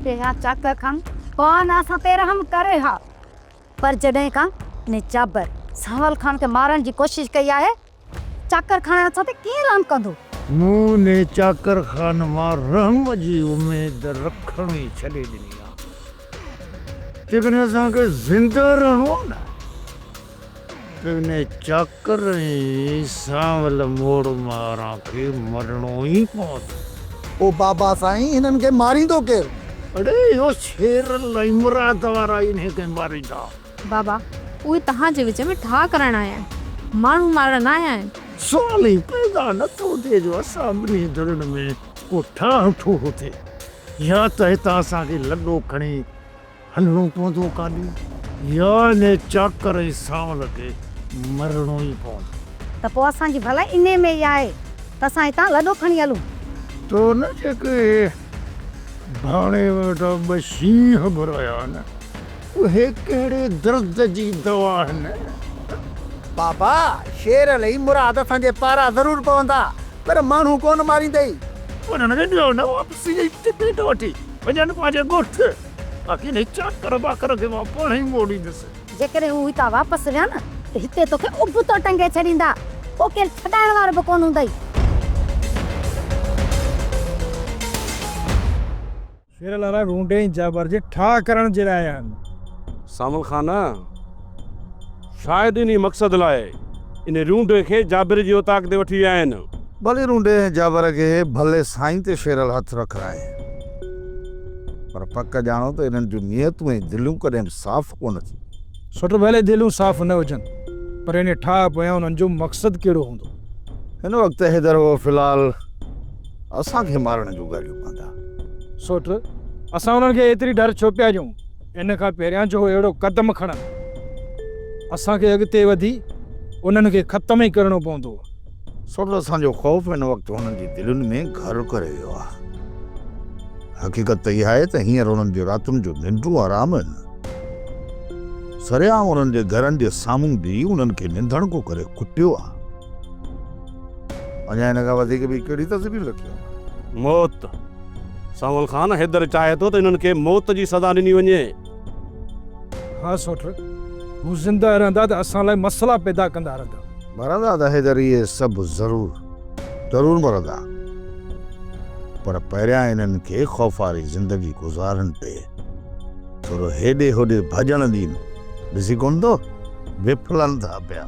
پهريان چاڪر خان پاڻ اسان تي رحم ڪري ها، پر جڏهن کان انهي جابر سانول خان کي مارڻ جي ڪوشش ڪئي آهي، چاڪر خان اسان تي ڪيئن رحم ڪندو؟ مون انهي چاڪر خان مان رحم جي اميد رکڻ ئي ڇڏي ڏني آهي. جيڪڏهن اسان کي زنده رهڻو آهي نه ته انهي چاڪر ۽ سانول موڙ ماران کي مرڻو ئي پوندو. او بابا سائين هنن کي ماريندو ڪير؟ اڙي اهو شيرل ۽ مراد وارا ئي انهي کي ماريندا. بابا اهي توهان جي وچ ۾ ٺاهه ڪرائڻ آيا آهن، ماڻهو مارڻ نه آيا آهن. سوال ئي پيدا نه ٿو ٿئي جو اسان ٻنهي ڌرين ۾ ڪو ٺاهه ٺوهه ٿئي. يا ته هتان اسان کي لڏو کڻي هلڻو پوندو ڪاڏي، يا انهي چاڪر ۽ سانول کي مرڻو ئي پوندو. ته پوء اسان جي ڀلائي انهي ۾ ئي آهي ته اسان هتان لڏو کڻي هلون. تو نه جيڪي ڀاڻي وٽان ٻه شينهن گهرايا آهن، اهي ڪهڙي درد جي دوا آهن؟ بابا، شير علي مراد اسان جي پارا ضرور پوندا، پر ماڻهو ڪونه ماريندئي. انهن کي ڏيو نه واپسيء جي ٽڪيٽ وٺي وڃن پنهنجي ڳوٺ، باقي انهي چاڪر ٻاڪر کي مان پاڻ ئي موڙيندس. جيڪڏهن هو هتان واپس ويا نه ته هتي توکي ابتو ٽنگي ڇڏيندا، پوء ڪير ڇڏائڻ وارو به ڪونه هوندئي. شير لارا رونڊي ۽ جابر جي ٺاهه ڪرڻ جي لاء آيا آهن. سانول خان، شايد انهي مقصد لاء انهي رونڊي کي جابر جي اوطاق تي وٺي ويا آهن. ڀلي رونڊي ۽ جابر کي ڀلي سائين تي شيرل هٿ رکرائي، پر پڪ ڄاڻو ته انهن جون نيتون ۽ دليون ڪڏهن به صاف ڪونه ٿينديون. سوٽ ڀلي دليون صاف نه هجن، پر انهي ٺاهه پويان انهن جو مقصد ڪهڙو هوندو؟ هن وقت حيدر هو في الحال اسان کي مارڻ جون ڳالهيون ڪندا. سوٽ، اسان انهن کي ايتري ڍر ڇو پيا ڏيون؟ ان کان پهريان جو هو اهڙو قدم کڻن، اسان کي اڳتي وڌي انهن کي ختم ئي ڪرڻو پوندو. سوٽ، اسان جو خوف هن وقت هنن جي دلين ۾ گهر ڪري ويو آهي. حقيقت ته اها آهي ته هينئر انهن جون راتين جون ننڊون آرام آهن. سرعام انهن جي گهرن جي سامهون بيهي انهن کي ننڌڻڪو ڪري ڪٽيو آهي. اڃا هن کان وڌيڪ ٻي ڪهڙي تدبير رکي آهي؟ موت! سانول خان حيدر چاهي ٿو ته انهن کي موت جي سزا ڏني وڃي. ها سوٽ، هو زنده رهندا ته اسان لاء مسئلا پيدا ڪندا رهندا. مرندا ته حيدر اهي سڀ ضرور، ضرور مرندا، پر پهريان انهن کي خوفاري زندگي گذارڻ ڏي. ٿورو هيڏي هوڏي ڀڄڻ ڏين، ڏسي ڪونه ٿو، وڦلن ٿا پيا.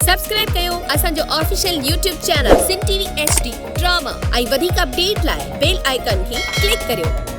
سبسڪرائب ڪيو اسان جو official YouTube channel Sindh T V H D drama ۽ وڌيڪ اپڊيٽ لاء بيل آئيڪان کي ڪلڪ ڪريو.